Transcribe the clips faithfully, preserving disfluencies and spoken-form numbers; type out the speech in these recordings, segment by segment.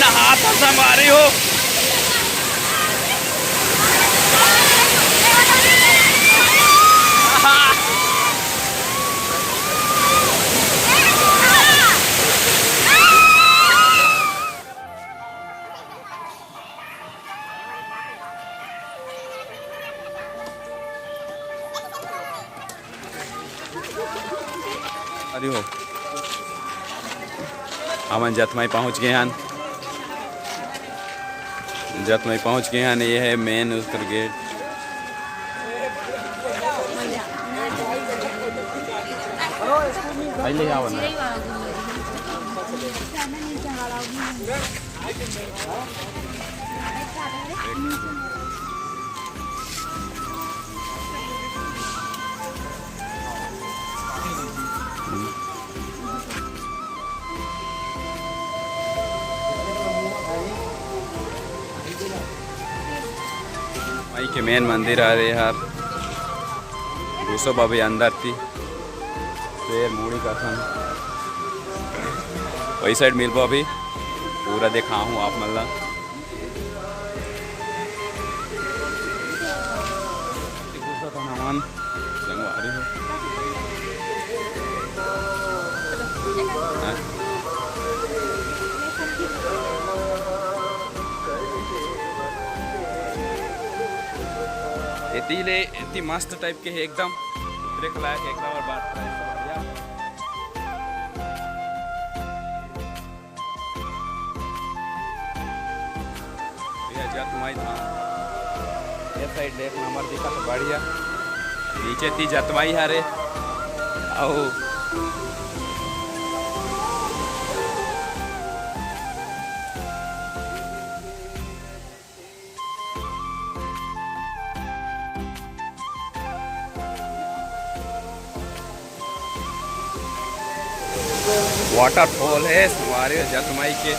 हाथ संभारी हो। अरे हो, हमन जतमई पहुंच गए हन। जतमई पहुंच गए हन, ये है मेन उतर गेट। पहले ही आओ ना। माई के मेन मंदिर हरे यार, घुसो अभी अंदर थी, फिर मुड़ी कथन वही साइड मिलबो अभी, पूरा दिखाहूँ आप मन ला। घुसत हन हमन संगवारी हो। हाँ। एती ले, एती मस्त टाइप के हे एकदम, उतरे के लायक एकदम, और बात करे से बढ़िया। ये जतमई धाम, ये साइड देख नंबर दिखत हे बढ़िया, नीचे ती जतमई हरे, अउ वाटरफॉल हे संगवारी हो जतमई के।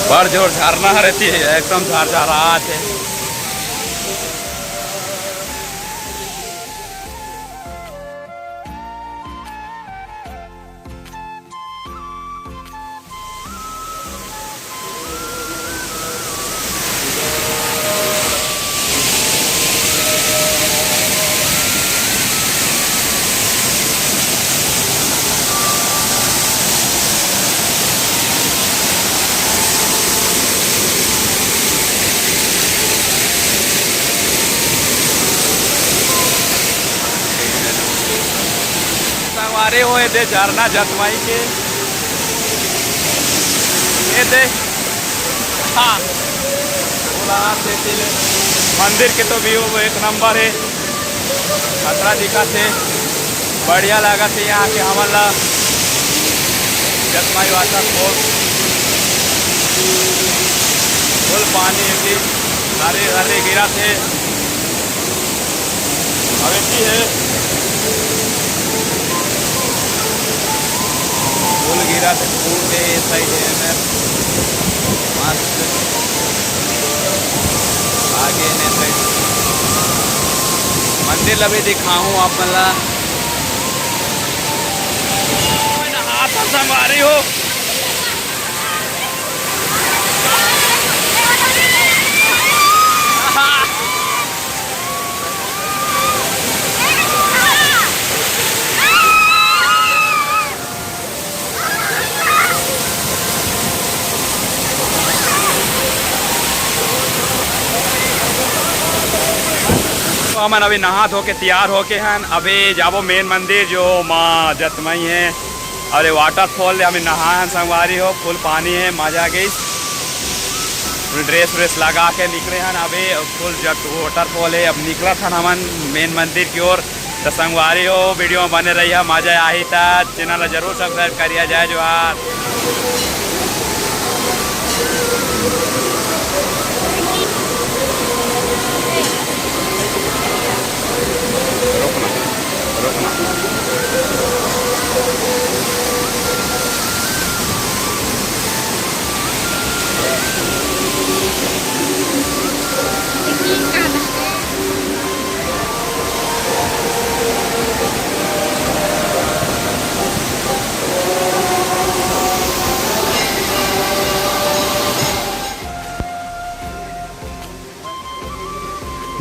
बड़ जोर झरना हरे ती, एकदम झरझरात हे। संगवारी हो, ए दे झरना जतमई के, ए दे, हाँ, बोला से मंदिर के तो व्यू एक नंबर हे, खतरा दिखत हे, बढ़िया लागत हे यहाँ के हमन ला। जतमई वाटरफॉल, फुल पानी हे, हरे हरे गिरत हे। अब एती हे फूल गिरत हे, फूल के साइड हे एमेर मस्त आगे ने साइड मंदिर ला भी दिखाहूँ आप मन ला। हाथ संगवारी हो। तो हमन अभी नहा धो के तैयार होके हन, अभी जाबो मेन मंदिर जो माँ जतमई हे। अउ ये वाटरफॉल ले हमन नहाए हन संगवारी हो, फुल पानी हे, मजा आ गइस। फुल ड्रेस व्रेस लगा के निकले हन, अभी फुल जट वाटरफॉल हे। अब निकलत हन हमन मेन मंदिर की ओर। तो संगवारी हो, वीडियो में बने रहिए, मजा आही त चैनल ला जरूर सब्सक्राइब करिए। जय जोहार।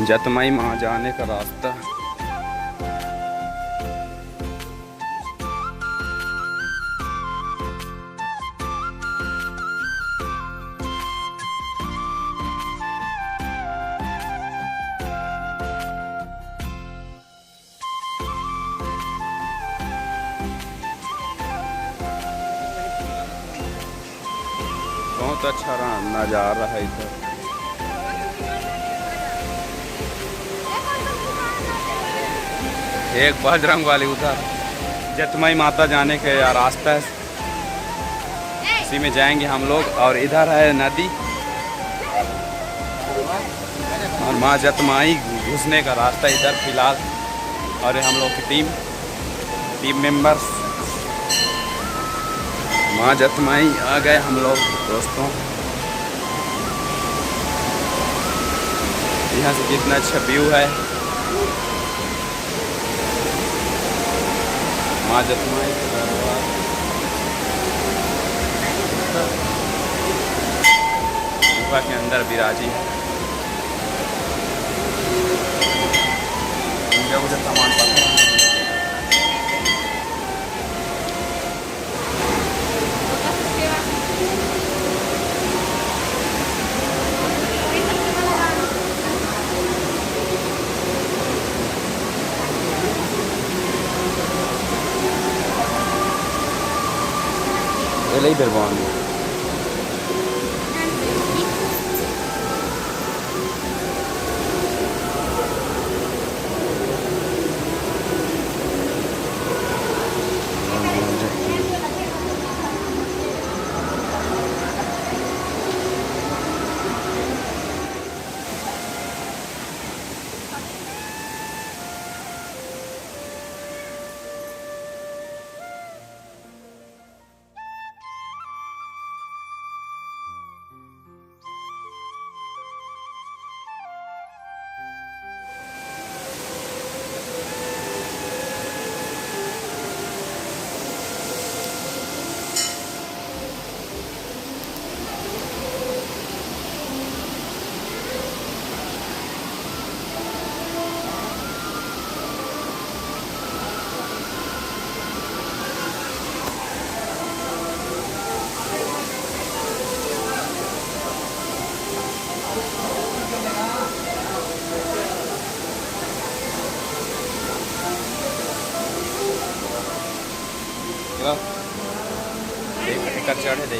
जतमई माँ जाने का रास्ता। बहुत अच्छा रा-, नज़ारा है इधर। एक बजरंग वाली उधर जतमई माता जाने के या रास्ता है, इसी में जाएंगे हम लोग। और इधर है नदी और माँ जतमई घुसने का रास्ता इधर फिलहाल। और ये हम लोग की टीम, टीम मेंबर्स, माँ जतमई आ गए हम लोग दोस्तों। यहाँ से कितना अच्छा व्यू है। माँ जतमई के दरबार गुफा के अंदर विराजी है। पूजा वूजा सामान पत्थर। ये ले बेर बांध। एक, एकर चढ़े दे।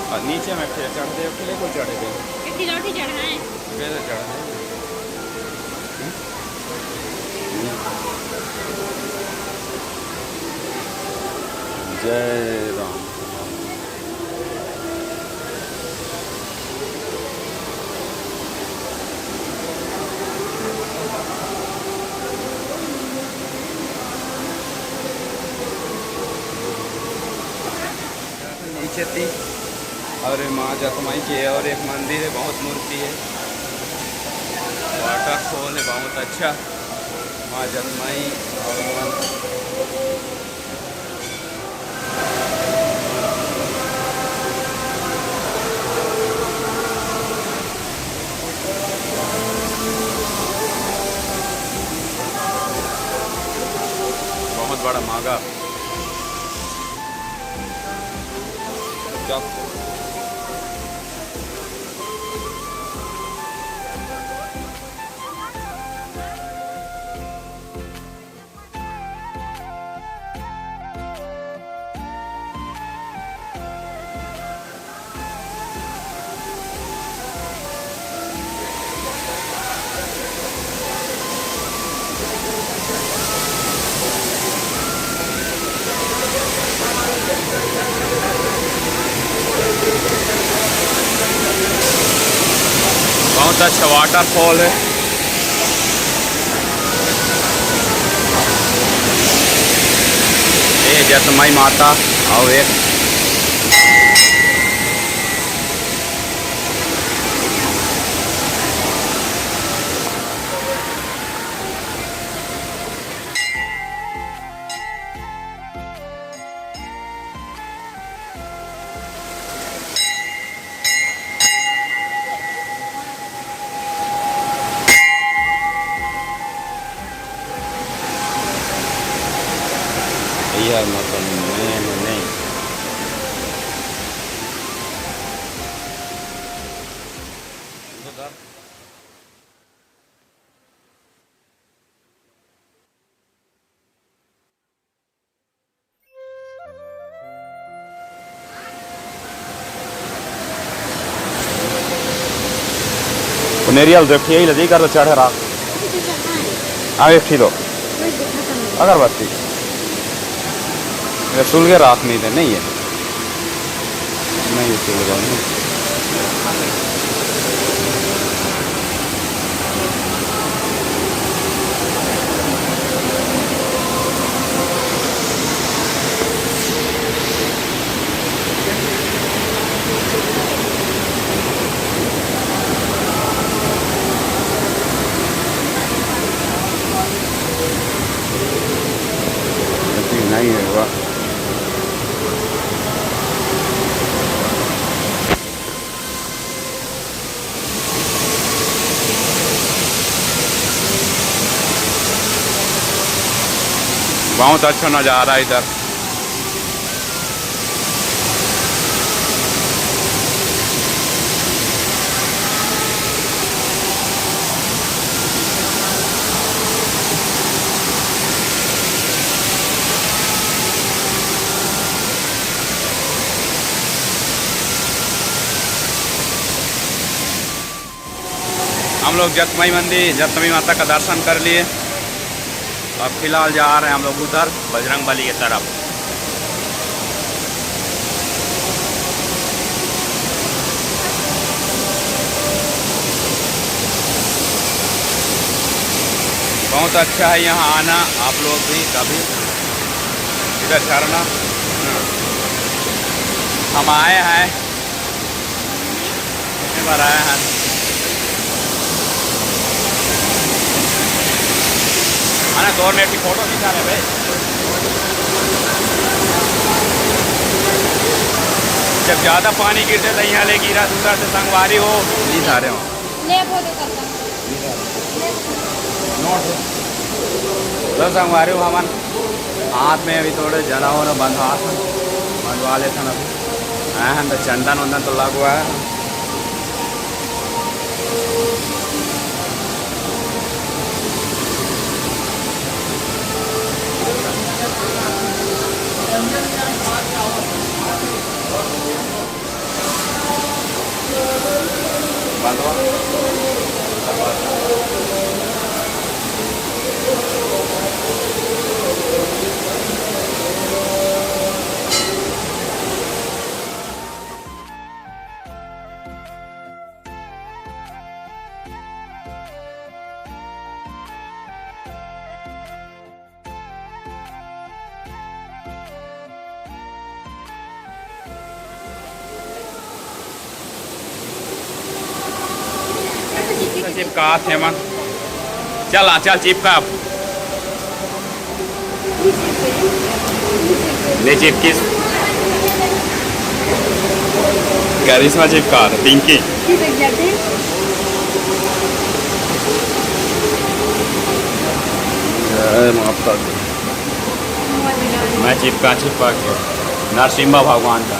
और नीचे में फिर चढ़ दे, फिर को चढ़े दे। एक किलो की चढ़ा है। फिर चढ़ दे। जय राम। नीचे थी और माँ जतमई के और एक मंदिर है, बहुत मूर्ति है, वाटरफॉल है बहुत अच्छा। माँ जतमई और बहुत बड़ा मागा। क्या बहुत अच्छा वाटरफॉल है। ये जतमई माता और एक मतलब, मैं नहीं। नेरियल दो, एक ठे यही ले, कर दो, चढ़े रहा। अब एक ठे दो। अगरबत्ती। ये सुलगे राख नहीं दे, नहीं है। नहीं, ये सुलगा नहीं। नहीं है, वाह। बहुत अच्छा नज़ारा है इधर। हम लोग जतमई मंदिर, जतमई माता का दर्शन कर लिए। अब फिलहाल जा रहे हैं हम लोग उधर बजरंग बली की तरफ। बहुत अच्छा है यहाँ आना, आप लोग भी कभी इधर झरना, हाँ। हम आए हैं, कितने बार आए हैं। है ना, दो मिनट की फोटो खिंचा ले भाई। जब ज़्यादा पानी गिरते तो यहाँ ले गिरा, दूसरा से संगवारी हो, नहीं सारे हो। ले वो दे करता। तो संगवारी हो, हमन हाथ में अभी थोड़े जला हो ना बंधवा, बंधवा लेते ना। हाँ, हम तो चंदन वंदन तो लगवा है। चिपका थे मन। चल, आ, चल, चिपका अब। ले, चिपकिस। करिश्मा चिपका था, पिंकी। जय माता दी। मैं चिपका, चिपका के नरसिम्हा भगवान का।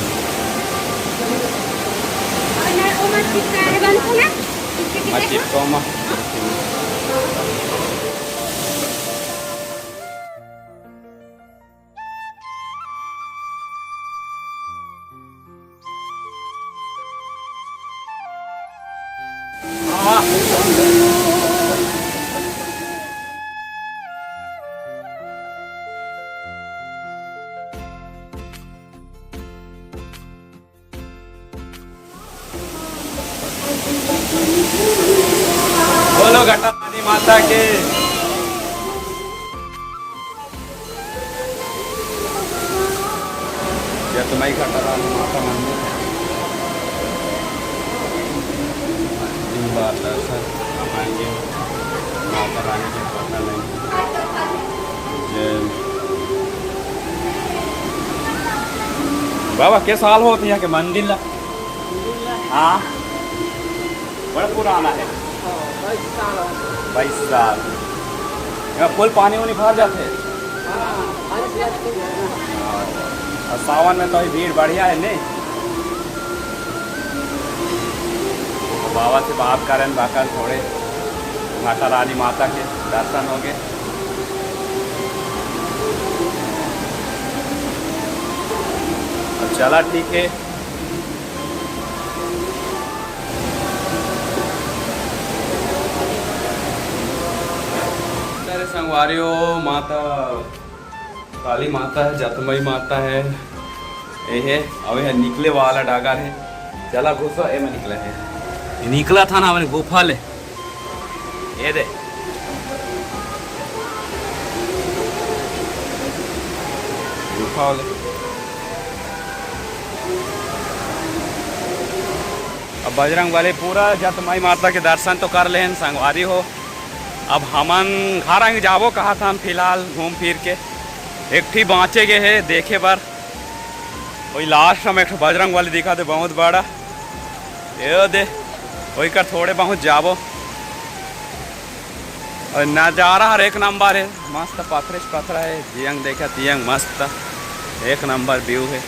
मैं चिपकाऊँ, मैं। बोलो घटारानी माता के। जतमई घटारानी माता मंदिर। तीन बार दर्शन, हमारे माता रानी के पता नहीं। जय। बाबा, के साल होत यहाँ के मंदिर ला? हाँ, बड़ा पुराना है। बाईस साल। यहाँ फुल पानी उनी भर जाते। अउ सावन में तो ये भीड़ बढ़िया हे, नहीं? तो बाबा से बात करेन, बाकन थोड़े माता रानी माता के दर्शन होगे। तो चला, ठीक हे। अरे संगवारी हो, माता काली माता हे, जतमई माता हे, ए हे, अउ ए निकले वाला डागर हे। चला घुसो, एमा निकला हे। निकला था ना हमन गुफा ले। ये दे। गुफा वाले। अब बजरंग बली पूरा जतमई माता के दर्शन तो कर लेन संगवारी हो। अब हमन घर अंग जाबो कहा था हम फिलहाल घूम फिर के। एक ठी बाँचे गे हे देखे बर। वही लास्ट में एक ठो बजरंग बली दिखा दे बहुत बड़ा। ये दे, वही कर थोड़े बहुत जाबो। अउ नज़ारा हर एक नंबर हे, मस्त पथरे से पथरा हे, जियंग देखा तियंग मस्त, एक नंबर व्यू हे।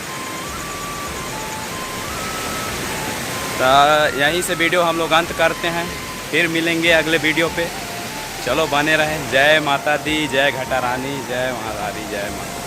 तो यहीं से वीडियो हम लोग अंत करते हैं, फिर मिलेंगे अगले वीडियो पे। चलो बने रहें। जय माता दी, जय घटा रानी, जय महारानी, जय माता।